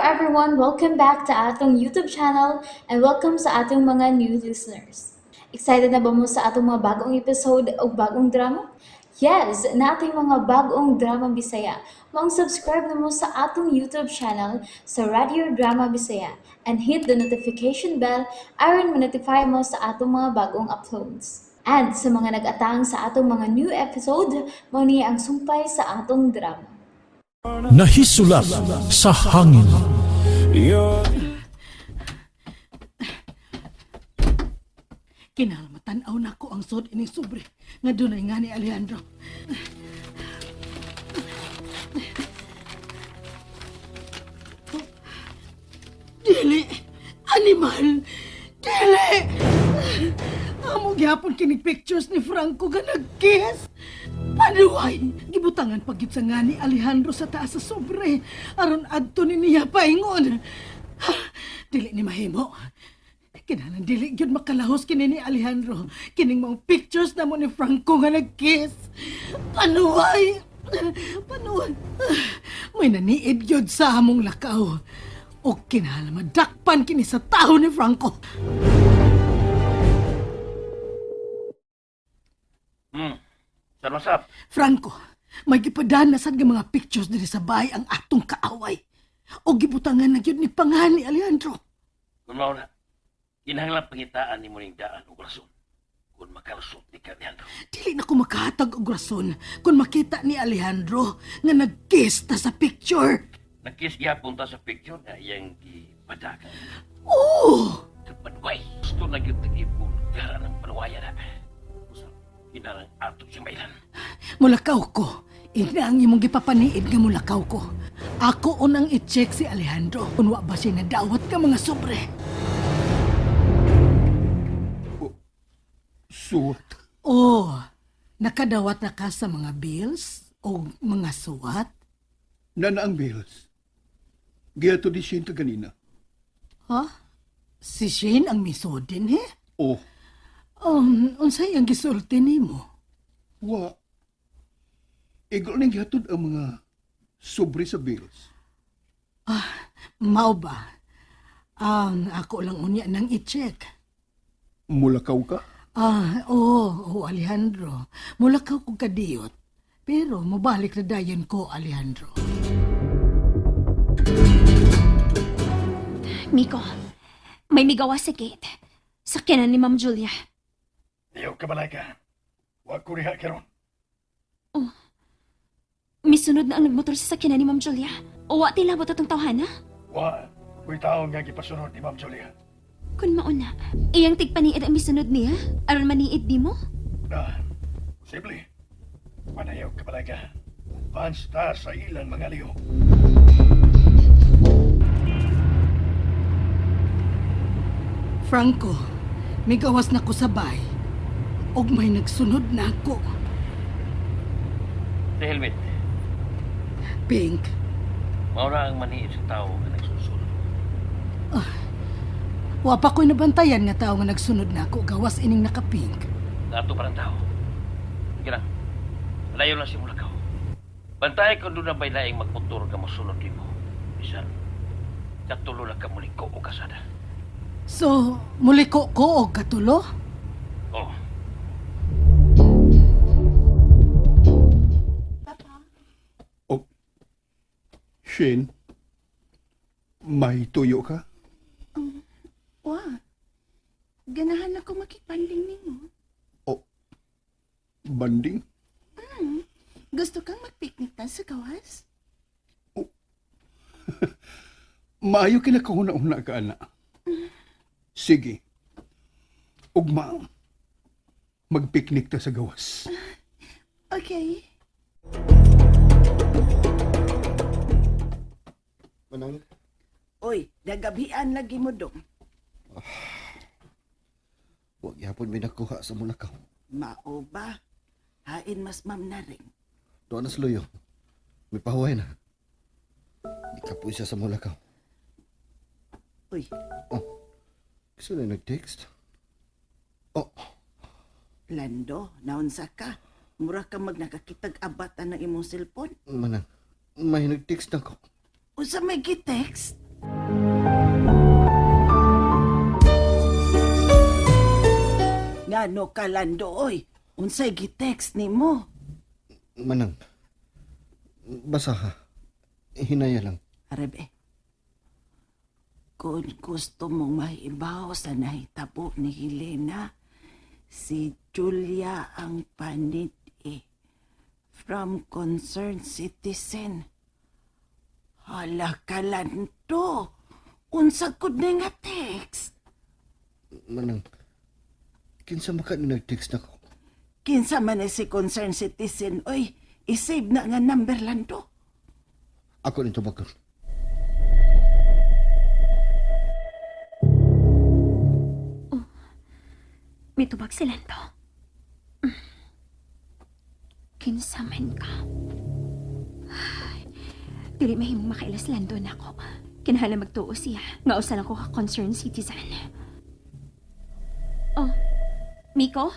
everyone! Welcome back to atong YouTube channel and welcome sa atong mga new listeners. Excited na ba mo sa atong mga bagong episode o bagong drama? Yes, nating mga bagong drama Bisaya. Maong subscribe na mo sa atong YouTube channel sa Radio Drama Bisaya and hit the notification bell aron ma-notify mo sa atong mga bagong uploads. And sa mga nag-atang sa atong mga new episode, mao ni ang sumpay sa atong drama. Nahisulat sa hangin. Kinahanglan matan-aw nako ang sud ining sobre nga dunay nga ni Alejandro. Dili! Animal! Dili! Amo gyapon kini pictures ni Franco nga nag-kiss. Panuway! Gibutangan pag gyud sa nga ni Alejandro sa taas sa sobre aron adto ni niya paingon. Ha, dili ni mahimo. Kinahanglan dili gyud makalahos kini ni Alejandro. Kining mga pictures na mo ni Franco nga nag-kiss. Panuway! Panuway! May naniid gyud sa among lakaw. O kinahanglan madakpan kini sa taho ni Franco. Sir Masap, Franco, may gipadan na sad nga mga pictures diri sa bahay ang atong kaaway. O gibutangan na gyud ni pangan ni Alejandro. Kung mao na, kinahanglan pangitaan nimo ning daan og rason. Kung makalusot ni ka Alejandro. Dili na ko makahatag og rason kung makita ni Alejandro nga nag-kiss ta sa picture. Nagkiss gyapon ta sa picture na iyang gipadagan. Oh! Kapadway, gusto na gyud tag-ipon gara ng panuwayan na. Usa, kinahanglan ato siyang mailan. Mulakaw ko. Ina ang imong gipapaniid nga mulakaw ko. Ako unang i-check si Alejandro kung wa ba siya nadawat ka mga sobre. Suwat. Oh, nakadawat na ka sa mga bills o mga suwat? Nana ang bills. Giyato di siya kaganina. Ha? Si Shane ang misodin he? Oh, Unsay ang gisulti nimo? wa. Igol ning gihatod ang mga sobre sa bills. Mao ba? Ako lang unya nang i-check. Mulakaw ka? Ah, oo, oo, Alejandro. Mulakaw ko kadiyot. Pero mobalik na dayon ko, Alejandro. Miko, may migawa sa gate. Sakyanan ni Ma'am Julia. Diyaw ka balay ka. Wa ko riha karon. Misunod na ang nagmotor sa sakyanan ni Ma'am Julia. O wa tilabot atong tawhana? Wa, kuy tawo nga gipasunod ni Ma'am Julia. Kun mauna, iyang tigpaniid ang misunod niya? Aron maniid di mo? Na, posible. Panayaw ka balay ka. Advance ta sa ilang mga liho. Franco, migawas na ko sa bay. Og may nagsunod na ako. Sa helmet, Pink, mao na ang maniid sa tao nga nagsusunod. wa pa ko'y nabantayan nga tao nga nagsunod na ako gawas ining nakapink. Nato pa ng tao. Sige lang. Layo lang si Mulakaw. Bantay kung doon na ba'y laing magmotor ka mosunod nimo. Bisan, katulo lang ka muliko o kasada. So, muliko ko og katulo? Oh, Oh. Shane, may tuyo ka? Wa. Ganahan ako makipanding nimo. Oh. Banding? Gusto kang magpiknik ta sa gawas? Maayo kinakahuna-una ka, ana. Sige. Ugma. Magpiknik ta sa gawas. Okay. Manang, Oy, nagabian lagi mo dong. wag yapon may nakuha sa mulakaw. Mao ba? Hain mas ma'am na rin. Doon na sa luyo. May pahuway na. Di ka po siya sa mulakaw. Uy, Oh, gusto na nag-text? Oh, Lando, naunsa ka. Mura ka mag nakakitag abatan ng imong cellphone. Manang, may nag-text na ko. Unsa may gitext? Ngano ka, Lando, oy? Unsay gi-text nimo? Manang, basa ha. Hinaya lang. Arebe, kung gusto mong maibaw sa nahitabo ni Helena, si Julia ang panit eh. From concerned citizen. Hala ka, Lando. Unsa gud ni nga text? Manang, kinsa man ka ni nag-text nako? Kinsa man ni si concerned citizen, oy, isave na nga number, Lando. Ako nito bakon. Mitubag si Lando. Kinsa man ka. Ay, dili mahimong makailas Lando nako. Kinahanglan magtuo siya. Nga usa lang ko ka concerned citizen. Oh, Miko?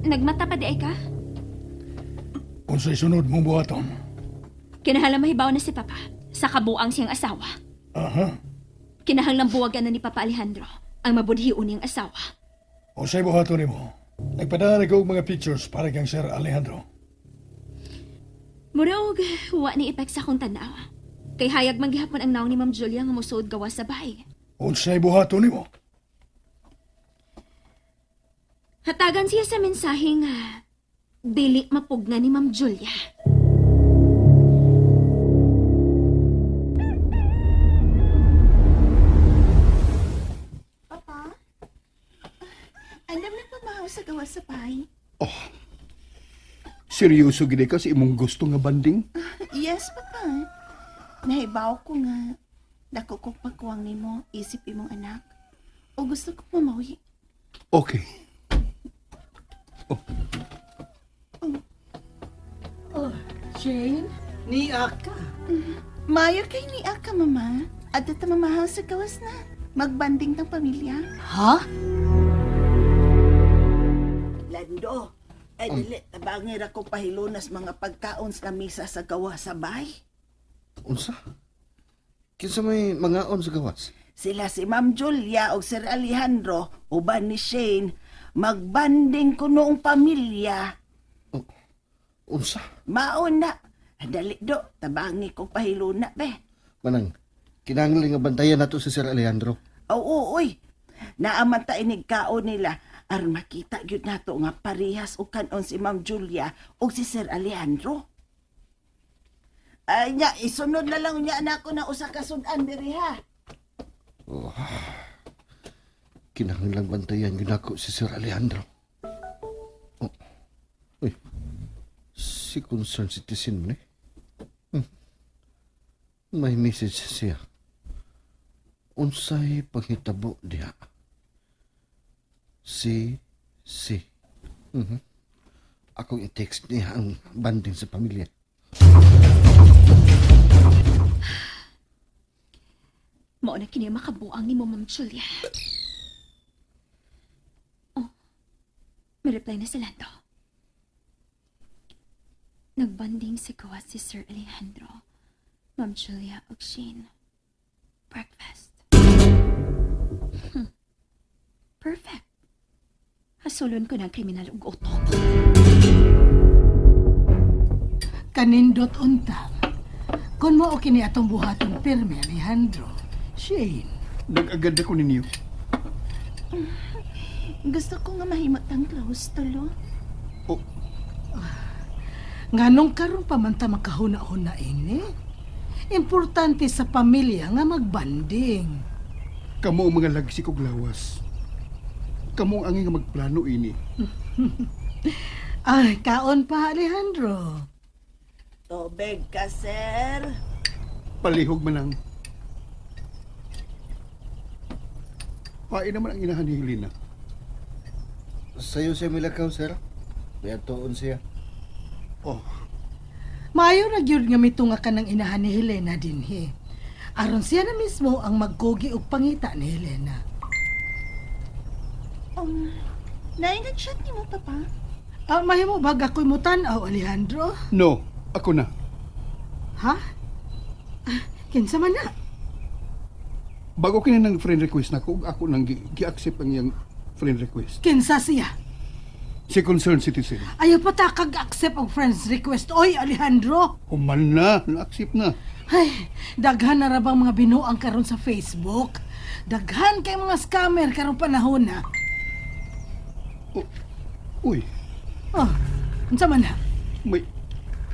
Nagmata pa di ay ka? Unsay sunod mong buhaton? Kinahanglan mahibaw na si Papa sa kabuang siyang asawa. Aha. Kinahanglan buwagan na ni Papa Alejandro ang mabudhion niyang asawa. Unsay buhaton nimo? Nagpadala ko og mga pictures para kang Sir Alejandro. Murag, wa ni epek sa akong tanaw. Kay hayag man gihapon ang naong ni Ma'am Julia nga mosuod gawa sa bahay. Unsay buhaton nimo? Hatagan siya sa mensahe nga dili mapugna ni Ma'am Julia. Papa? Alam na pamahaw sa gawa sa bahay. Seryoso gid ka sa imong gusto nga banding? Yes, Papa. Nahibaw ko nga. Dako kong pagkuwang nimo, isip imong anak. O gusto ko mamawi. Okay. Oh, Shane, niya ka. Mayo kay ni ka, Mama. At ito mamahaw sa gawas na. Magbanding ng pamilya. Ha? Lando, ay dili, tabangir ako pahilunas mga pagkaon sa misa sa gawa sa bahay. Unsa? Kinsa may mangaon sa gawas? Sila si Ma'am Julia o Sir Alejandro, uban ni Shane, magbanding ko noong pamilya. Unsa? Maon na. Dali do, tabangi ko pahiluna be. Manang, kinahanglan nga bantayan nato si Sir Alejandro. Oo, uy. Naaman ta inig kaon nila aron makita gyud nato nga parehas og kanon si Ma'am Julia o si Sir Alejandro. Ay nya, isunod na lang nya nako na usa ka sudan diri ha. Kinahanglan bantayan gyud nako si Sir Alejandro. Oh. Uy. Si concerned citizen man eh. May message siya. Unsay panghitabo diha? Si si. Mhm. Akong i-text niya ang banding sa pamilya. Mao na kini makabuang ni mo Ma'am Julia. Oh, may reply na si Lando. Nagbanding si gawa si Sir Alejandro, Ma'am Julia ug Shane. Breakfast. Perfect. Hasulon ko ng kriminal ug utok. Kanindot unta. Kung mo kini atong buhaton pirmi, Alejandro. Shane, Nag-agad ako ninyo. Gusto ko nga mahimot ang close tulo. Oh, nganong karon pa man ta makahuna-huna ini? Importante sa pamilya nga magbanding. kamo ang mga lagsi kog lawas. Kamo ang angay nga magplano ini. Ay, kaon pa, Alejandro. Tubig ka, sir. Palihog man ang. Pain naman ang inahan ni Helena. Sayo siya milakaw, sir. May atuon siya. Oh, Maayo ra gyud nga mitunga ka ng inahan ni Helena dinhi. Aron siya na mismo ang magkugi og pangita ni Helena. Naay nag-chat nimo, Papa. Ah, mahimo ba ako'y mutan-aw, Alejandro? no, ako na. Ha? Ah, kinsa man na? Bago kini ng friend request nako, ug ako nang gi-accept ang iyang friend request. Kinsa siya? Si concerned citizen. Ayaw pa ta kag-accept og friends request. Oy, Alejandro! Human na, na-accept na. Ay, daghan na ra bang mga binuang karon sa Facebook? Daghan kay mga scammer karong panahon na. Uy, Oh, unsa man na?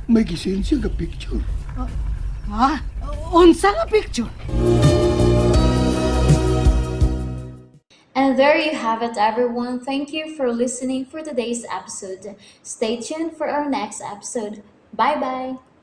may gisend siya nga picture. Ha? Unsa nga picture? And there you have it, everyone. Thank you for listening for today's episode. Stay tuned for our next episode. Bye bye.